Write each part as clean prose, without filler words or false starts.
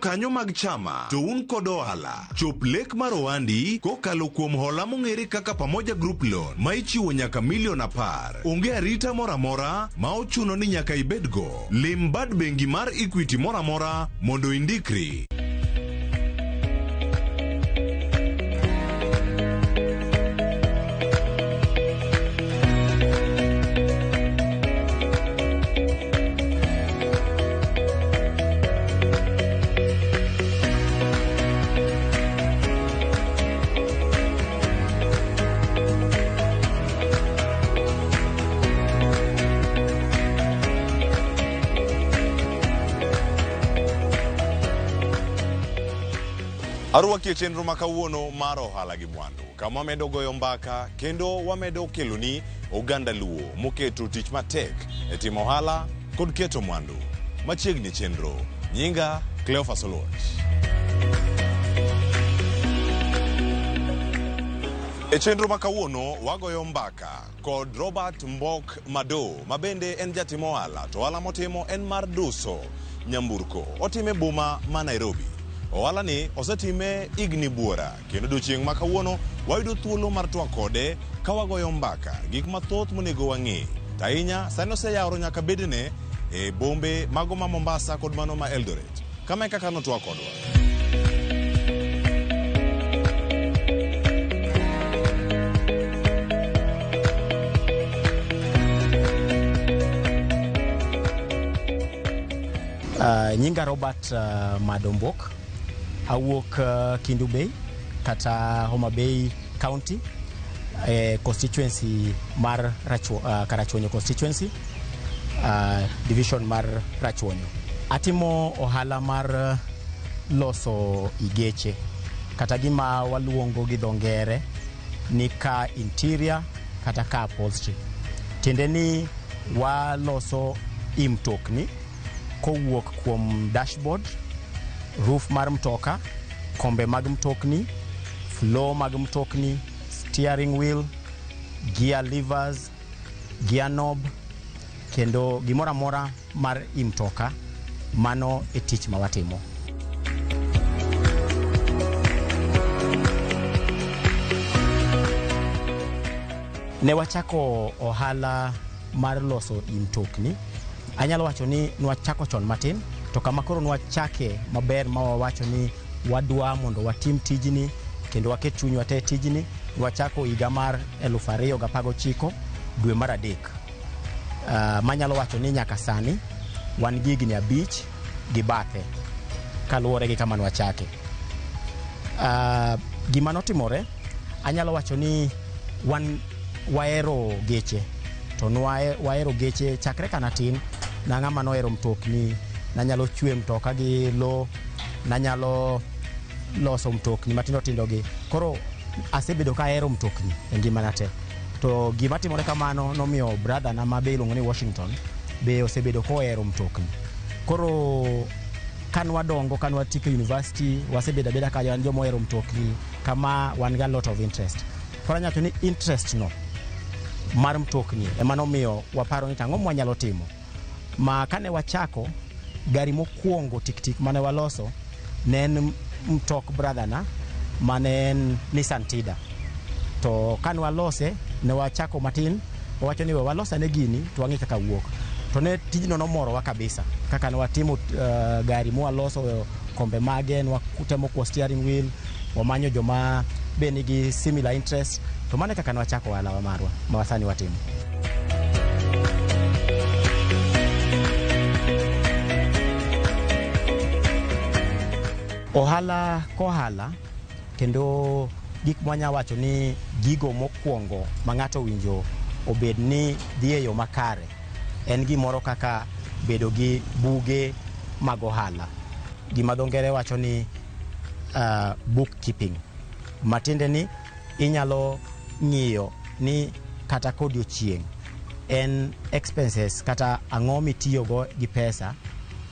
jokanyo mag chama to un kod ohala. Chop lek mar ohandi kokalo kuom hola mong'ere kaka Pamoja Group Loan ma ichiwo nyaka $10,000,000. Onge arita moramora ma ochuno ni nyaka ibedgo. Lim bad bengi mar Equity moramora mondo indikri. Arwaki chenro makawuono mar ohala gi mwandu. Kama wamedo goyo mbaka kendo wamedo keloni oganda luo moketo tich matek e timo ohala kod keto mwandu. Machiegni chenro. Nyinga Cleophas Oluoch. E chenro makawuono wagoyo mbaka kod Robert Mbok Mado mabende en jatimo ohala to ohala motimo en mar duso nyamburko. Otime boma ma Nairobi. Ohala ni osetime igni buora kendo dochieng' makawuono wayudo thuolo mar twak kode ka wagoyo mbaka gik mathoth monego wang'e. Tainya sani oseyawro nyaka bedne e bombe mago ma Mombasa kod mano ma Eldoret. Kama kaka notwak kodwa. Nyinga Robert Madombok. Awuok Kindu Bay kata Homa Bay County constituency mar Karachuonyo constituency division mar Rachuonyo. Atimo ohala mar loso igeche kata gima waluongo gi dhongere ni car interior kata car upholstery. Tiende ni waloso imtokni kowuok kuom dashboard, roof mar mtoka, kombe mag mtokni, floor mag mtokni, steering wheel, gear levers, gear knob, kendo gimora mora mar imtoka, mano e tich ma watimo. Ne wachako ohala mar loso imtokni. Anyalo wacho ni nwachako chon matin. To kama koro nwachake maber ma wawacho ni wadwa mondo watim tijni kendo waket chuny wate tijni. Nwachako higa mar 2019 dwe mar adek. Manyalo wacho ni nyaka sani wan gi higni 5 gi bathe kaluwore gi kama nwachake. Gima notimore anyalo wacho ni wan waero geche to waero geche chakre kanatin na ng'ama noero mtokni. Nanyalo chwe mtoka gi lo, nanyalo loso mtokni matindo tindo gi. Koro asebedo ka ero mtokni e ngimana te. To gima timore kamano nomiyo brother na mabe iluongo ni Washington be osebedo ko ero mtokni. Koro kan wadongo, kan watiko university, wasebedo beda ka wan jomo ero mtokni kama wan ga lot of interest. Koro nyato ni interest no mar mtokni ema nomiyo waparo ni tang'o mwanyalo timo. Ma kane wachako gari mokwongo tik mane waloso ne en mtok brother na mane en Nissan Tida. To kan walose ne wachako matin, wawacho ni walosa ne gini to wang'e kaka wuok. To ne tijno nomoro wa kabisa. Kaka ne watimo gari mo waloso kombe mage, wakutemo kwa steering wheel, wamanyo joma be nigi similar interest. To mane kaka ne wachako wala wa marwa mawasani watimo. Ohala kohala kendo gik mwanya wacho ni gigo mokwongo ma ng'ato winjo obed ni dhi e yo makare en gimoro kaka bedo gi buge mag ohala. Gima dhongere wacho ni bookkeeping. Matiende ni inyalo ng'iyo ni kata kodiochieng' en expenses kata ang'o mitiyogo gi pesa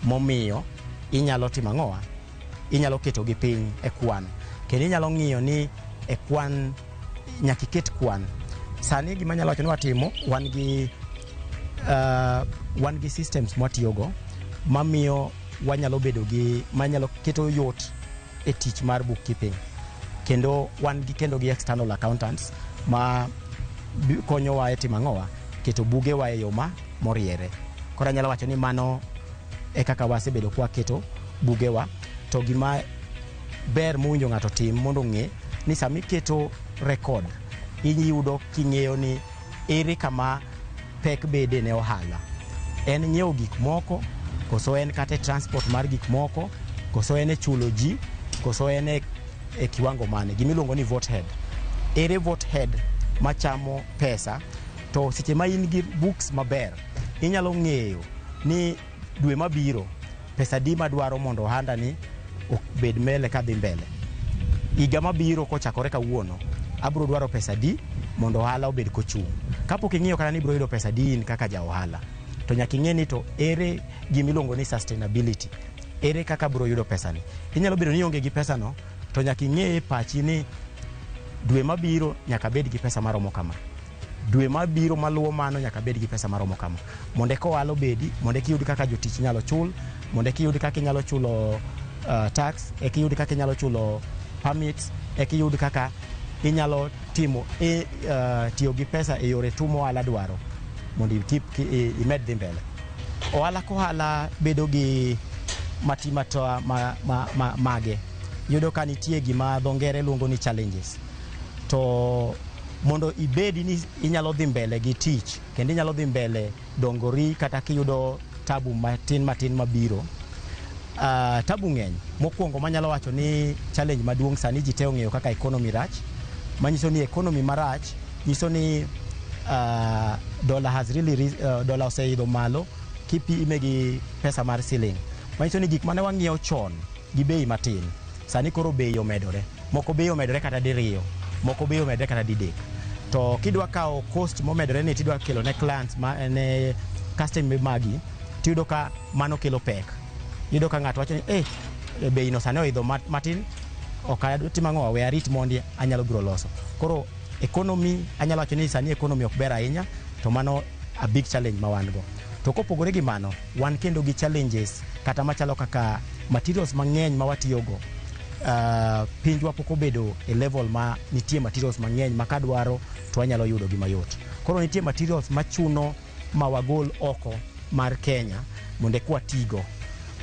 momiyo inyalo timo ang'owa. Inyalo keto gi piny e kwan. Kendo inyalo ng'iyo ni e kwan nyaka iket kwan. Sani gima nyalo wacho ni watimo wan gi systems mwatiyogo mamiyo wanyalo bedo gi manyalo keto yot e tich mar bookkeeping. Kendo wan gi external accountants ma konyowa e timo ang'owa, keto bugewa e yo moriere. Koro anyalo wacho ni mano e kaka wasebedo kwa keto bugewa. To gima ber mowinjo ng'ato tim mondo ong'e ni sami keto rekod, iyudo king'eyo ni ere kama pek bede ne ohala. En nyiewo gik moko, koso en kata transport mar gik moko, koso en e chulo ji, koso en e kiwango mane. Gimiluongo ni vote head. Ere vote head machamo pesa, to seche ma in gi books maber, inyalo ng'eyo ni dwe mabiro pesa di madwaro mondo ohanda ni obed mbele kadhi mbele. Higa mabiro kochakore kawuono, abro dwaro pesa di mondo ohala obed kochung'. Kapok ing'iyo kata ni bro yudo pesa di in kaka ja ohala, to nyaka ing'e ni to ere gimiluongo ni sustainability. Ere kaka bro yudo pesa ni. Inyalo bedo ni onge gi pesa no, to nyaka ing'e pachi ni dwe mabiro nyaka bed gi pesa maromo kama. Dwe mabiro maluwo mano nyaka bed gi pesa maromo kama. Mondo ko ohala obedi, mondo kiyud kaka jotich nyalo chul, mondo kiyud kaka inyalo chulo tax, kiyud kaka inyalo chulo permits, kiyud kaka inyalo timo tiyo gi pesa e yore tumo ohala dwaro mondo imed dhi mbele. Ohala ko ohala bedo gi matimata mage. Yudo ka nitie gima dho ngere luongo ni challenges. To mondo ibedi ni inyalo dhi mbele gi tich, kendo inyalo dhi mbele dongori kata kiyudo tabu matin mabiro. Tabu ng'eny. Mokwongo manyalo wacho ni challenge maduong' sani ji te ong'eyo kaka economy rach. Manyiso ni economy marach, nyiso ni dollar oseidho malo kipime gi pesa mar siling. Manyiso ni gik mane wang'iewo chon gi bei matin, sani koro bei omedore. Moko bei omedore kata diriyo, moko bei omedore kata didek. To kidwa kawo cost momedore ni tidwa kelo ne clients ne customer magi, tiyudo ka mano kelo pek. Yudo ka ng'ato wacho ni bei no sani oidho matin, ok atim ang'o, we arit mondi anyalo biro loso. Koro economy, anyalo wacho ni sani economy ok ber ahinya, to mano a big challenge ma wan go. To kopogore gi mano, wan kendo gi challenges kata machalo kaka materials mang'eny ma watiyogo. Pinjwa pok obedo e level ma nitie materials mang'eny ma kadwaro to wanyalo yudo gi mayot. Koro nitie materials machuno ma wagol oko mar Kenya mondo kwa tigo.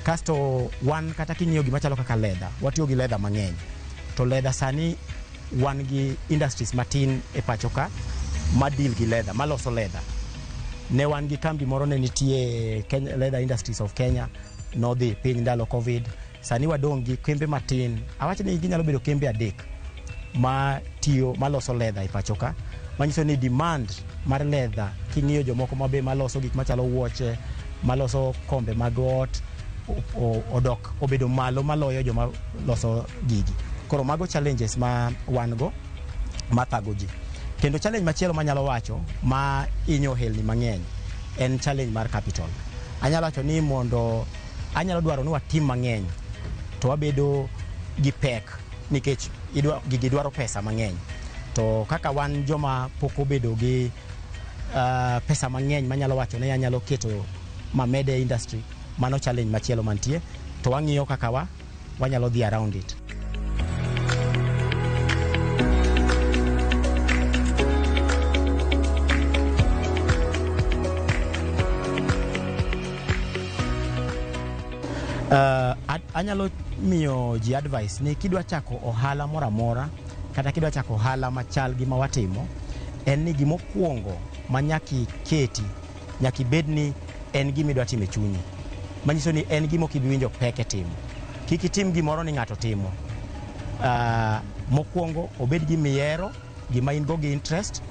Kasto wan kata king'iyo gima chalo kaka leather, watiyo gi leather mang'eny. To leather sani wan gi industries matin e pacho ka ma deal gi leather, maloso leather. Ne wan gi kambi moro ne nitie Kenya, Leather Industries of Kenya, nodhi piny ndalo Covid. Sani wadong' gi kembe matin, awacho ni ginyalo bedo kembe 3 maloso leather e pacho ka. Manyiso ni demand mar leather, king'iyo jomoko mabe maloso gik machalo wuoche, maloso kombe mag ot, odok obedo malo maloyo joma loso gigi. Koro mago challenges ma wan go mathago ji. Kendo challenge machielo manyalo wacho ma inyo helni mang'eny en challenge mar capital. Anyalo wacho ni mondo anyalo dwaro ni watim mang'eny, to wabedo gi pek nikech gigi dwaro pesa mang'eny. To kaka wan joma pok obedo gi pesa mang'eny manyalo wacho ni anyalo keto mamede industry, mano challenge machielo mantie, to wang'iyo kaka wanyalo dhi around it. Anyalo miyo ji advice ni kidwa chako ohala moramora kata kidwa chako ohala machal gi mawatimo, en ni gimokwongo manyaki keti, nyaki bed ni en gima idwa timo e chunyi. Manyiso ni en gima kibiwinjo pek e timo. Kik itim gimoro ni ng'ato timo. Mokwongo obed gima ihero, gima in go gi interest,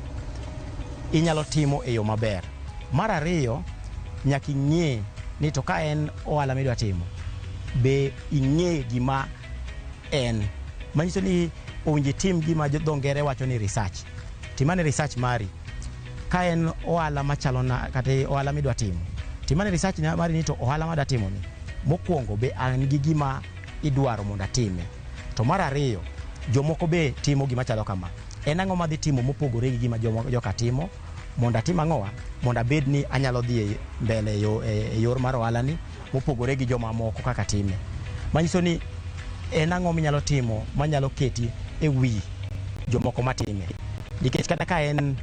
inyalo timo e yo maber. Mar ariyo, nyaki ng'e ni to ka en ohala midwa timo, be ing'e gima en. Manyiso ni owinjo tim gima dho ngere wacho ni research. Timane research mari. Ka en ohala machalo kata ohala midwa timo, timane research mari ni to ohala madwa timo ni, mokwongo be an gi gima idwaro mondo atime. To mar ariyo, jomoko be timo gima chalo kama. En ang'o madhi timo mopogore gi gima joka timo mondo atim ang'owa mondo abed ni anyalo dhi mbele e yor mar ohala ni mopogore gi joma moko kaka time. Manyiso ni en ang'o minyalo timo manyalo keti e wi jomoko matime. Nikech kata ka en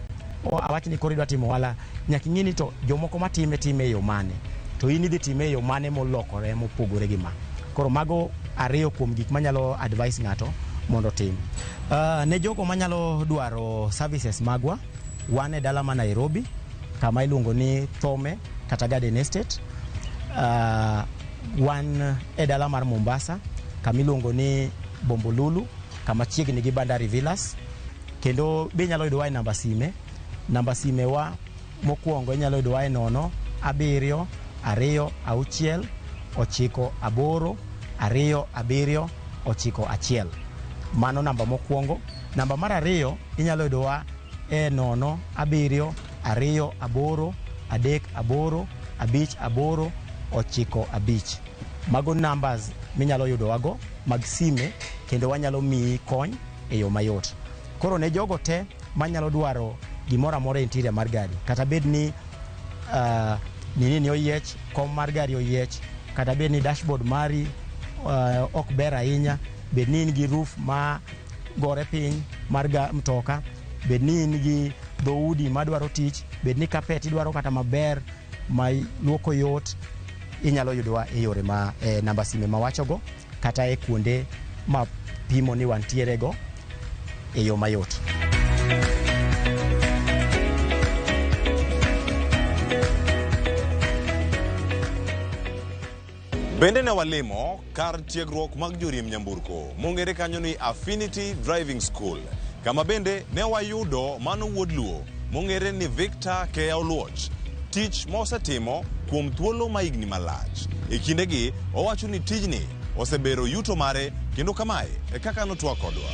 awach ni koro idwa timo ohala, nyaka ing'e ni to jomoko matime e yo mane, to in idhi time e yo mane molokore mopogore gi ma. Koro mago ariyo kuom gik manyalo advice ng'ato mondo tim. Ne jogo manyalo dwaro services magwa, wan e dala ma Nairobi kama iluongo ni Thome kata Garden Estate. Wan e dala mar Mombasa kama iluongo ni Bombolulu kama chiegni gi Bandari Villas. Kendo be nyalo yudowa e namba sime wa mokwongo inyalo yudowa e 072968971. Mano namba mokwongo. Namba mar ariyo inyalo yudowa e 072283895. Mago numbers minyalo yudowago mag sime kendo wanyalo miyi kony e yo mayot. Koro ne jogo te manyalo dwaro gimoro amora interior mar gari, kata bed ni nini oyiech, kom mar gari oyiech, kata bed ni dashboard mari ok ber ahinya, bed ni in gi roof ma gore piny mar mtoka, bed ni in gi dhoudi madwaro tich, bed ni carpet idwaro kata maber ma luoko yot, inyalo yudowa e yore ma namba sime mawachogo kata e kuonde ma pimo ni wantiere go e yo mayot. Bende ne walimo kar tiegruok mag joriemb nyamburko mong'ere kanyo ni Affinity Driving School, kama bende ne wayudo mano wuod luo mong'ere ni Victor Kea Oluoch, tich mosetimo kuom thuolo ma higni malach. E kindegi owacho ni tijni osebero yuto mare, kendo kamae e kaka notwak kodwa.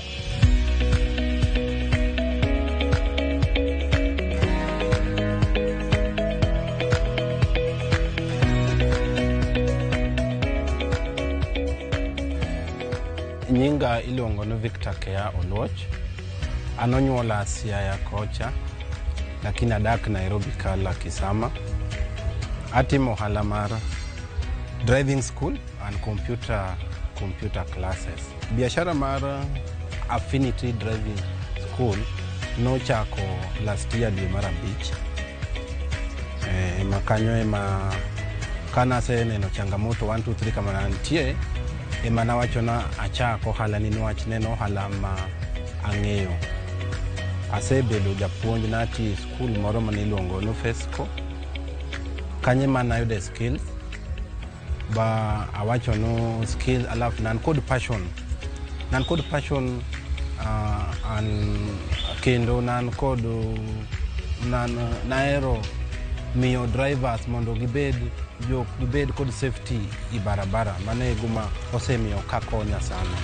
Nyinga iluongo ni Victor Kea Oluoch. An onyuola Siaya kocha, lakini adak Nairobi kala Kisama. Atimo ohala mar driving school and computer classes. Biashara mar Affinity Driving School nochako last year dwe mar abich. Makanyo ema kana se neno changamoto 1 2 3 kama nantie ema nawacho na achako ohala ni nwach neno ohala ma ang'eyo. Asebedo japuonj nati school moro maniluongo no Fesco. Kanye mana yude skills ba awacho no skills alafu nan code passion an kendo nan code naero miyo drivers mondo gibed kod safety i barabara. Mano e guma osemiyo kakonya sana.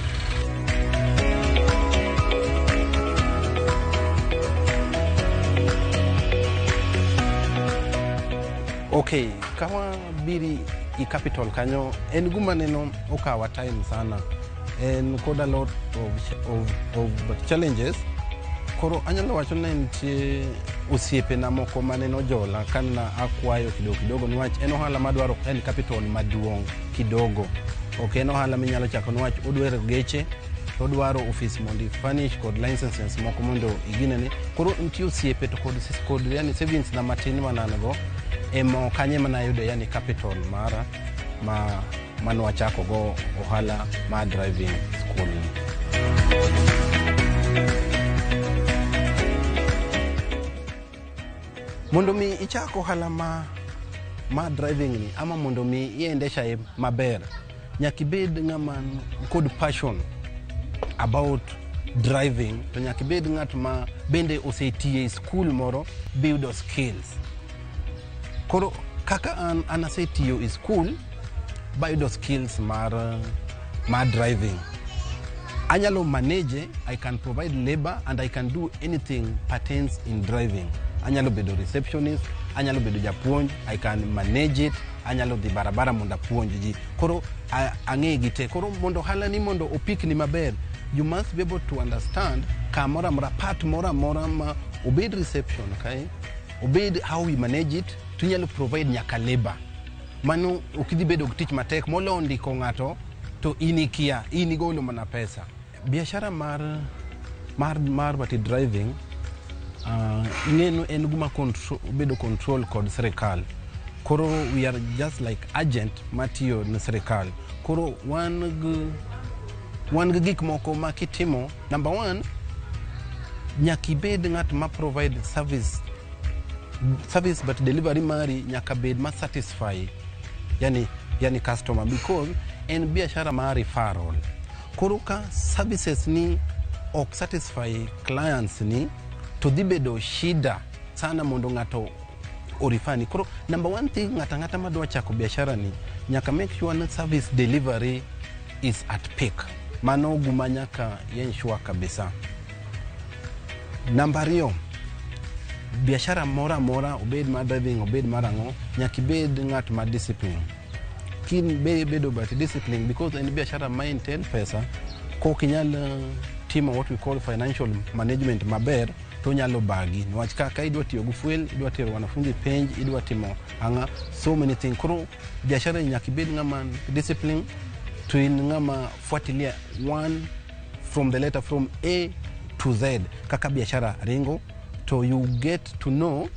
Okay, kama biri i capital kanyo en guma neno okawa time sana. En kod a lot of challenges. Koro anyalo wacho ni nitie osiepe na moko maneno jola kana akwayo kidogo niwach en ohala madwaro en capital maduong kidogo. Okay, en ohala minyalo chako niwach odwaro geche, odwaro office mondo furnish kod licenses moko mondo iginene. Koro nitie osiepe to kod yani savings na matin mananago emo kanye manayudo yani capital mara manwachako go ohala ma driving school. Mondo mi ichako ohala ma driving ni ama mondo mi iendesha maber, nyaka ibed ng'ama kod passion about driving, to nyaka ibed ng'at ma bende osetie school moro build skills. Koro kaka an asetiyo e school build skills mar driving. Anyalo manage, I can provide labor and I can do anything pertains in driving. Anyalo bedo receptionist, anyalo bedo japuonj, I can manage it, anyalo dhi barabara mondo apuonj ji. Koro ang'e gite. Koro mondo hala ni mondo opik ni maber, you must be able to understand kamora mora part mora ma obed reception, okay? obed how we manage it, tunyalo provide nyaka labor. Mano ukidhi bedo tich matek molo ndiko ng'ato to inikia inigolo mana pesa. Biashara mar bati driving ng'eno en guma bedo control kod sirikal. Koro we are just like agent matiyo na sirikal. Koro wan gi gik moko ma kitimo. Number one, nyaka ibed ng'at ma provide service but delivery mari nyaka bed ma satisfy yani customer, because en biashara ma referral. Koro ka services ni ok satisfy clients ni, to dhi bedo shida sana mondo ng'ato orifani. Koro number one thing, ng'ata madwa chako biashara ni nyaka make sure na service delivery is at peak. Mano guma nyaka ensure kabisa. Number 2, biashara mora obed mar driving, obed marango, nyaka ibed ng'at ma discipline. Kin bedo but discipline, because en biashara maintain pesa ko kinyal timo what we call financial management maber, to nyalo bagi. Niwach kaka idwa tiyo gi fuel, idwa tero wanafunzi penj, idwa timo anga so many things. Koro biashara nyaka ibed ng'ama discipline, to in ng'ama fuatilia one from the letter from A to Z kaka biashara ringo, to you get to know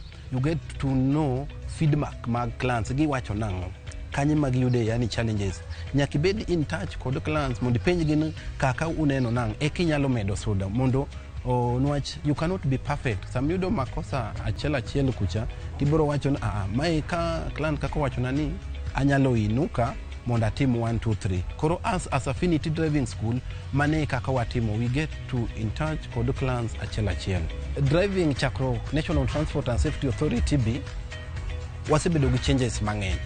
feedback mag clients gi wacho nango kanye mag yude, yani challenges. Nyaka ibed in touch kod clients mondo penj gin kaka uneno nango kinyalo medo suda mondo nwach you cannot be perfect. Sam yudo makosa achiel kucha tibiro wacho mae ka client kaka wacho nani anyalo inuka mondo atim 1 2 3. Koro as Affinity Driving School mane kaka watimo, we get to in touch kod clients achiel. Driving chakro National Transport and Safety Authority B wasebedo gi changes mang'eny.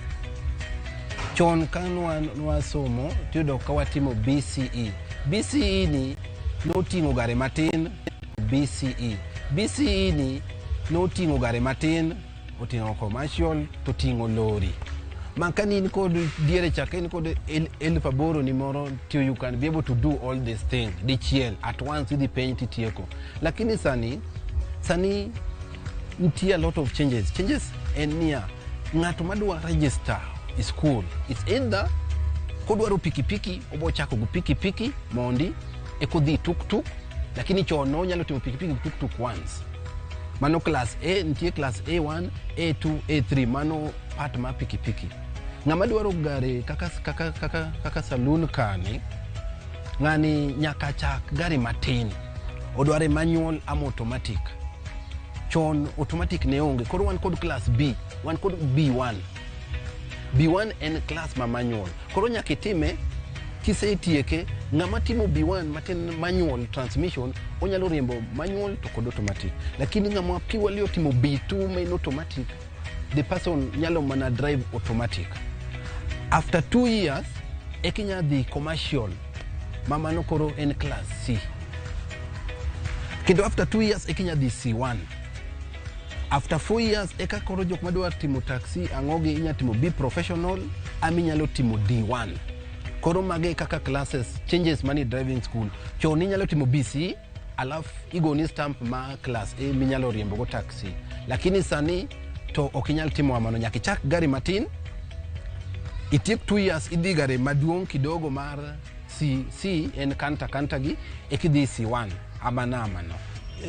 Chon kanwa somo tiyudo ka watimo BCE. BCE ni noting'o gare matin. BCE ni noting'o gare matin, oting'o commercial, to ting'o lori. Makani in kod diere chaka in kod 8,000 ni moro, you can be able to do all these things dichiel at once idhi penj titieko. Lakini sani nitie a lot of changes en niya, ng'ato madwa register e school, it's either kodwaro pikipiki obo chako gu pikipiki mondi kodhi tuk, lakini chono onyalo timo pikipiki tuk once. Mano class A, nitie class A1, A2, A3, mano part ma pikipiki. Ng'ama dwaro gari kaka saloon kani, ng'ani nyaka chak gari matin, odware manual ama automatic. Chon automatic ne onge, koro wan kod class B, wan kod B1 en class ma manual. Koro nyaka itime kisetieke. Ng'ama timo B1 matin manual transmission onyalo riembo manual to kod automatic. Lakini ng'ama purely timo B2 main automatic, the person nyalo mana drive automatic. After 2 years ekinya dhi commercial, mamano koro en class C. Kendo after 2 years ekinya dhi C1. After 4 years eka koro jok madwa timo taxi ang'ogi inya timo B professional, ami nyalo timo D1. Koro mage kaka classes changes mani driving school. Choni nyalo timo BC, alaf igoni stamp ma class A minyalo riembo go taxi. Lakini sani to okinyal timo amano, nyaka chak gari matin, itiek 2 years idhi gari maduong' kidogo mar C en kanta gi ekidhi C1 amano.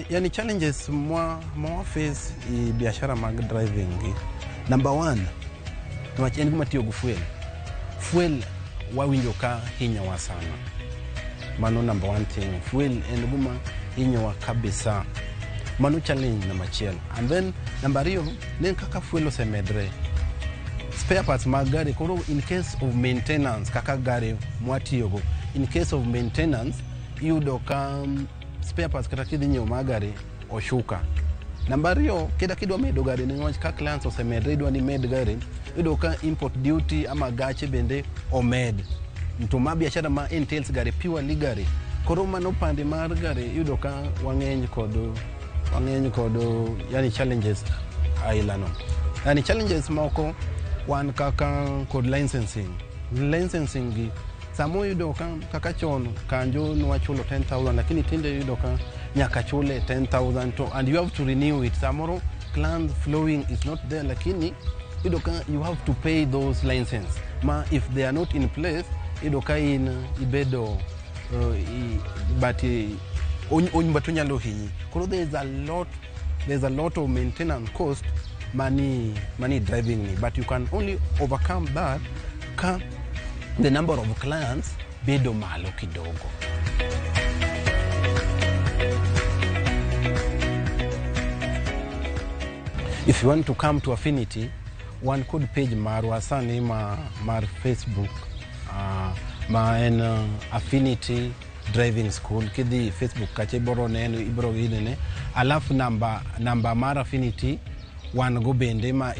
Yani challenges mwa face i biashara mag driving gi. Number 1, nwach en gima tiyo gu fuel wawinjo ka hinyowa sana. Mano number 1 thing, fuel en gima hinyowa kabisa. Mano challenge number 1. And then number 2, nen kaka fuel osemedre. Spare parts mag gari, koro in case of maintenance kaka gari mwatiyogo, in case of maintenance iyudo ka spare parts kata kidhi nyiewo mag gari oshuka. Number 2, kidwa medo gari, niwach ka clients osemedre idwa ni med gari, iyudo ka import duty ama gache bende omed. Ntuma biashara ma entails gari purely gari. Koro mano pande mar gari iyudo ka wang'eny kod yani challenges ailano. Yani challenges moko wan kaka kod licensing gi samo yudo kaka chon kanjo nwachulo 10,000, lakini tinde yudo ka nyaka chule 10,000 to, and you have to renew it. Samoro clients flowing is not there, lakini you have to pay those license. If they are not in place, in ibedo but onymbatunyalo hinyi. Koro there's a lot of maintenance cost money driving, but you can only overcome that the number of clients bedo malo kidogo. If you want to come to Affinity, one could page marwa sani mar Facebook en Affinity Driving School. Kidi Facebook kache boro neno ibro gidene. Alafu namba mar Affinity one go bende ma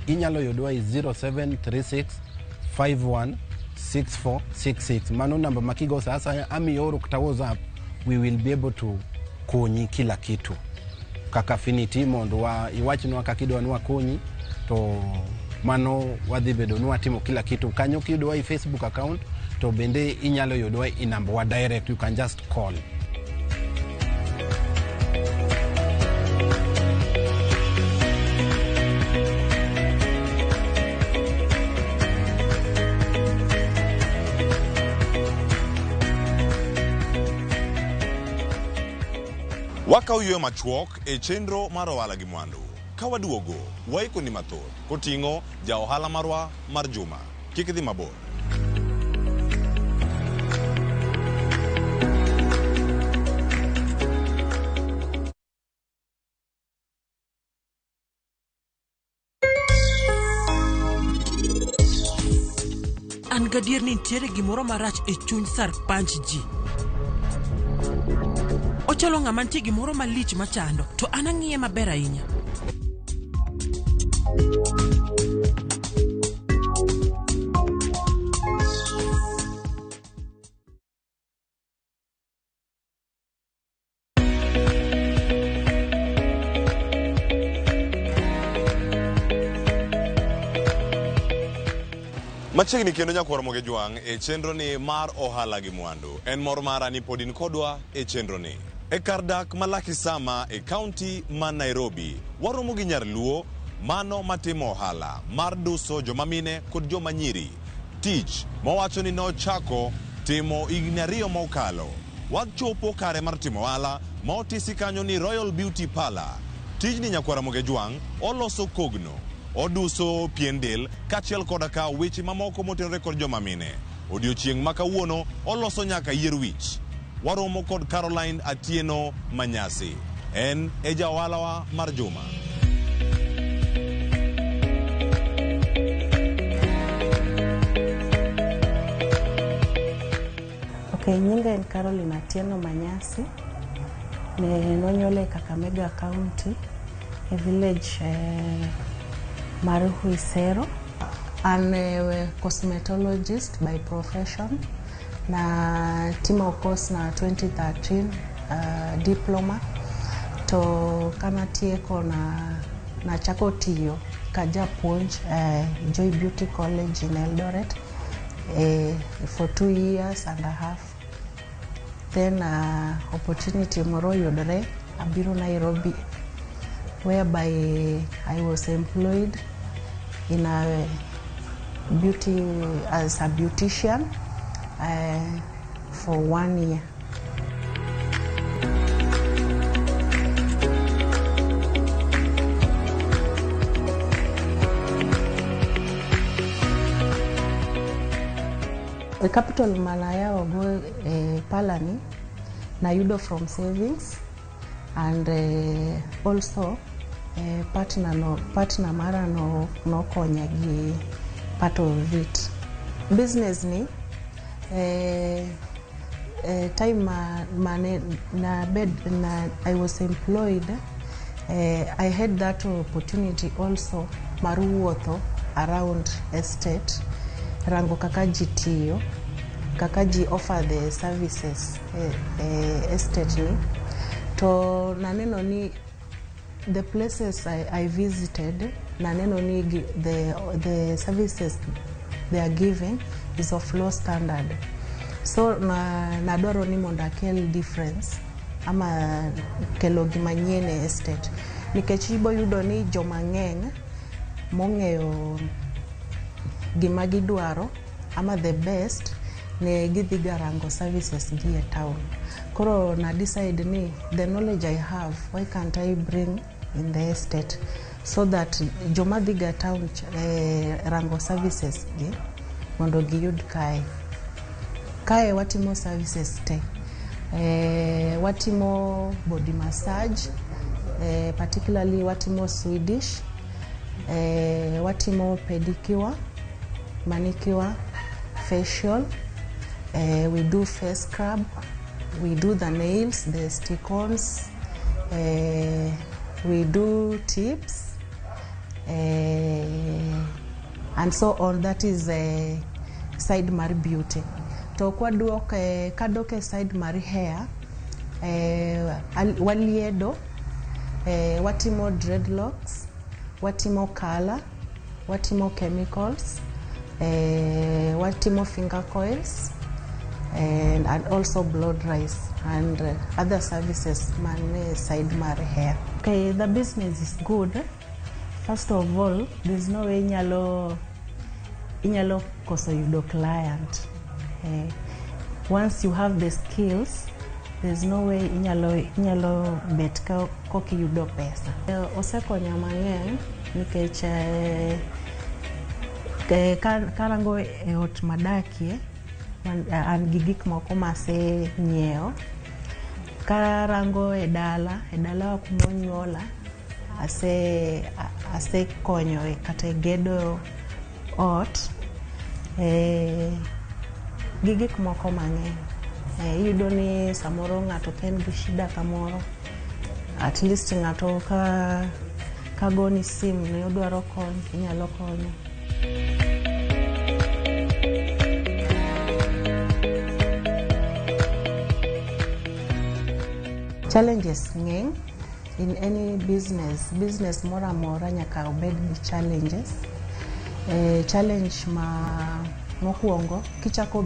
inyalo yodwa is 0736 51 6466. Mano namba makigo sasa ami oro kuta WhatsApp, we will be able to konyi kila kitu. Kaka Affinity mondo iwachinwa kakidwa nwa konyi to mano wadhi bedo nwa timo kila kitu. Kanyo kidwa i Facebook account to bende inyalo yodwa i number wa direct, you can just call. Wakauyo machuok e chenro mar Ohala gi Mwandu. Kawaduogo, waiko ni mathoth koting'o ja ohala marwa mar juma. Kik idhi mabor. An gadier ni nitiere gimoro marach e chuny sar panch ji. Ochalo ng'ama nitie gimoro malich machando, to an ang'iye maber ahinya. Machiegni kendo nyakwar Ramogi Jwang e chenro ni mar Ohala gi Mwandu. En mor mara ni podin kodwa e chenro ni. E kardak malaki sama e kaunti ma Nairobi, waromo gi nyarluo mano matimo ohala mar duso jomamine kod jomanyiri. Tich mawacho ni nochako timo higni 2 mokalo. Wachopo kare mar timo ohala ma otisi kanyo ni Royal Beauty Parlor. Tijni nyakwar Ramogi Jwang oloso kogno, oduso pien del kachiel koda ka weche mamoko motenore kod jomamine. Odiochieng' ma kawuono oloso nyaka yier wich. Waromo kod Caroline Atieno Manyasi. En e ja ohalawa mar juma. Okay, nyinga en Caroline Atieno Manyasi. Nonyuole Kakamega County, a village mar Huisero. I'm a cosmetologist by profession. Na timo course na 2013 diploma to kana tieko na chako tiyo kaja puonj Joy Beauty College in Eldoret for 2 years and a half. Then opportunity moro yudore abiro Nairobi, whereby I was employed in a beauty as a beautician for 1 year. The capital manaya ogo palani na yudo from savings, and also partner mara no konya gi part of it. Business ni time I was employed, I had that opportunity also maruwotho around estate, rango kaka jitiyo, kaka ji offer the services estate ni. To naneno ni the places I visited, naneno ni the services they are giving is of low standard. So nadwaro ni mondo akel difference ama kelo gimanyien e estate. nikech ibo yudo ni joma ng'eny mong'eyo gima gidwaro ama the best ne gidhi garango services gi e town. Koro na decide ni the knowledge I have, why can't I bring in the estate so that joma dhiga town rango services gi mondo giyud kae watimo services te. Watimo body massage, particularly watimo Swedish, watimo pedicure, manicure, facial, we do face scrub, we do the nails, the stick-ons, we do tips, and so on. That is side mar beauty. To kadoke side mar hair, waliedo, watimo dreadlocks, watimo color, watimo chemicals, watimo finger coils, and also blow dries and other services man side mar hair. Okay, the business is good. First of all, there's no way inyalo koso yudo client. Once you have the skills, there's no way inyalo bet koki yudo pesa. Osekonyo mang'eny nikech karango e ot madakie an gi gik moko mase nyiewo. Karango e dala kuma onyuola ase konyo kata gedo ot gi gik moko mang'eny. Iyudo ni samoro ng'ato ken gi shida kamoro, at least ng'ato ka goni sim ne odwaro kony, inyalo konyo. Challenges ng'eny in any business moro amora nyaka obed gi challenges. Challenge mokwongo kichako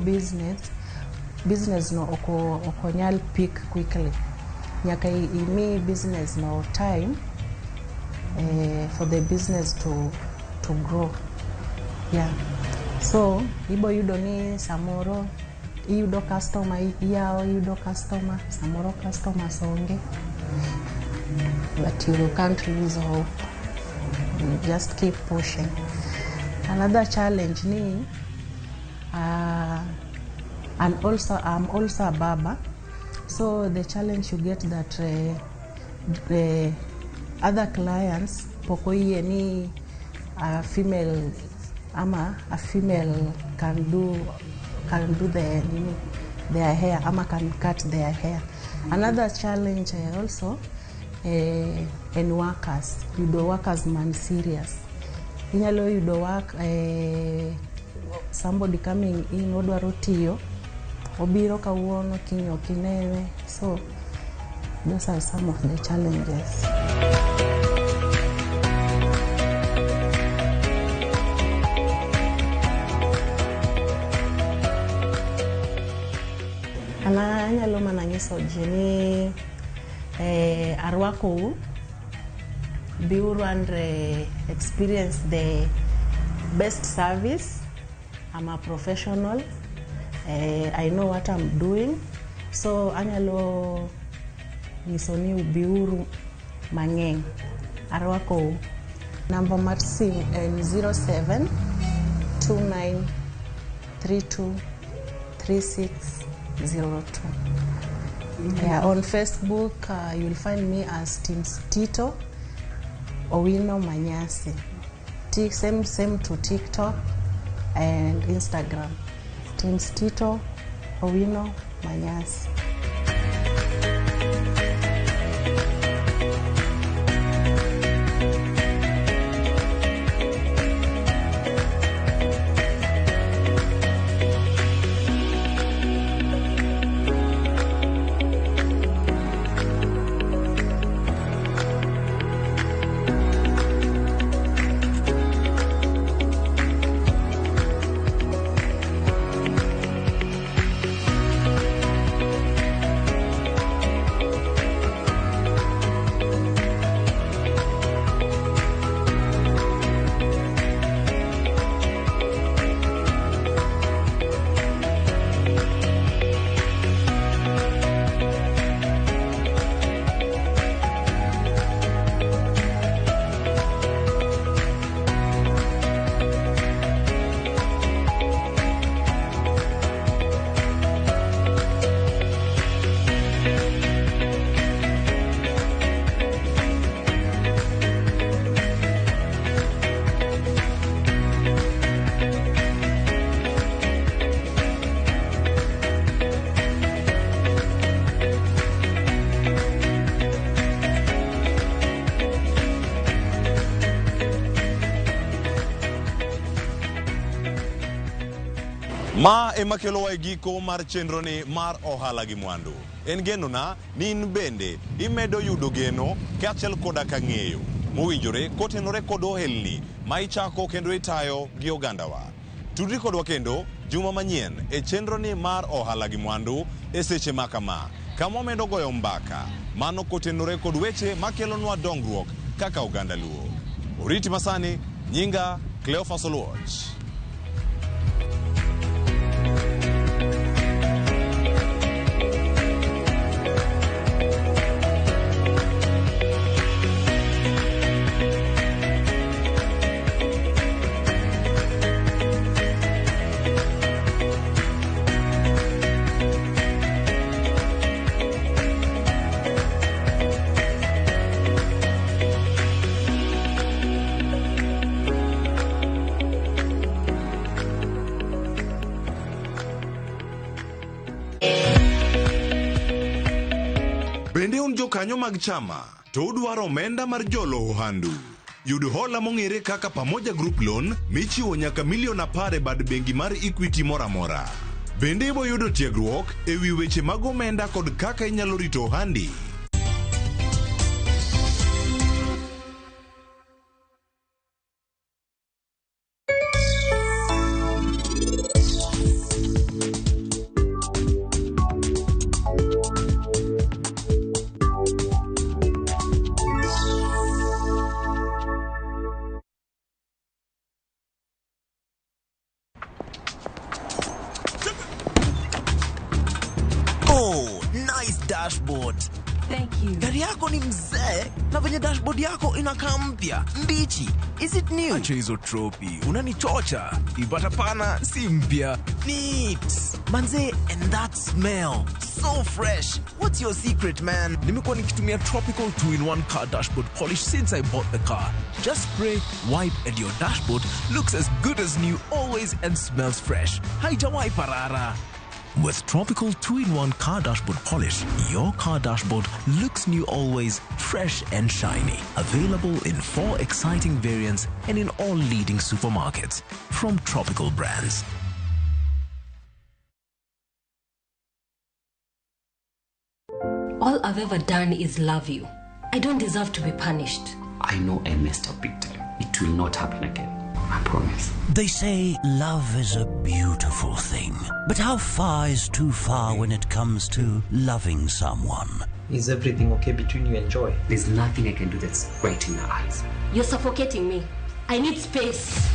business no okonyal pick quickly. Nyaka imi business no time for the business to grow. Yeah. So ibo yudo ni samoro iyudo customer, iyudo customer, samoro customers onge, but you can't lose hope. You just keep pushing. Another challenge ni I'm also a baba, so the challenge you get that the other clients pokoye ni a female can do their hair ama can cut their hair. Another challenge also in workers, yudo workers man serious. Inyalo yudo work somebody coming in odwaro tiyo, obiro kawuono kiny ok inewe. So those are some of the challenges. Anyalo mana nyiso ji ni arwako biuru and experience the best service. I'm a professional. I know what I'm doing. So anyalo nyiso ni biuru mang'eny. Arwako number mar sim en 07 29 32 36 02. Yeah, on Facebook, you'll find me as Teams Tito Owino Manyasi. Same to TikTok and Instagram. Teams Tito Owino Manyasi. Ma emakelo wa giko mar chenro ni mar ohala gi mwandu. En geno na ni in bende imedo yudo geno kaachiel koda ka ng'eyo mowinjore kotenore kod ohelni ma ichako kendo itayo gi ogandawa. Tudri kodwa kendo juma manyien e chenro ni mar ohala gi mwandu e seche makama. Kama medo goyo mbaka mano kotenore kod weche makelonwa dongruok kaka oganda luo. Oriti masani, nyinga Cleophas Oluoch. Bende un jokanyo mag chama to udwaro omenda mar jolo ohandu. Yud hola mong'ere kaka Pamoja Group Loan michiwo nyaka $10,000 bad bengi mar Equity moramora. Bende ibo yudo tiegruok ewi weche mag omenda kod kaka inyalo rito ohandi. Oh, nice dashboard. Thank you. Gari yako ni mzee na venye dashboard yako inakaa mpya, mbichi. Is it new? Acha hizo tropi, unanichocha. Ipata pana si mpya. Neat. Manze, and that smell. So fresh. What's your secret, man? Nimekuwa nikitumia Tropical 2-in-1 car dashboard polish since I bought the car. Just spray, wipe, and your dashboard looks as good as new always and smells fresh. Haijawai parara. With Tropical 2-in-1 car dashboard polish, your car dashboard looks new always, fresh and shiny. Available in 4 exciting variants and in all leading supermarkets from Tropical brands. All I've ever done is love you. I don't deserve to be punished. I know I messed up big time. It will not happen again. I promise. They say love is a beautiful thing, but how far is too far when it comes to loving someone? Is everything okay between you and Joy? There's nothing I can do that's right in her eyes. You're suffocating me. I need space.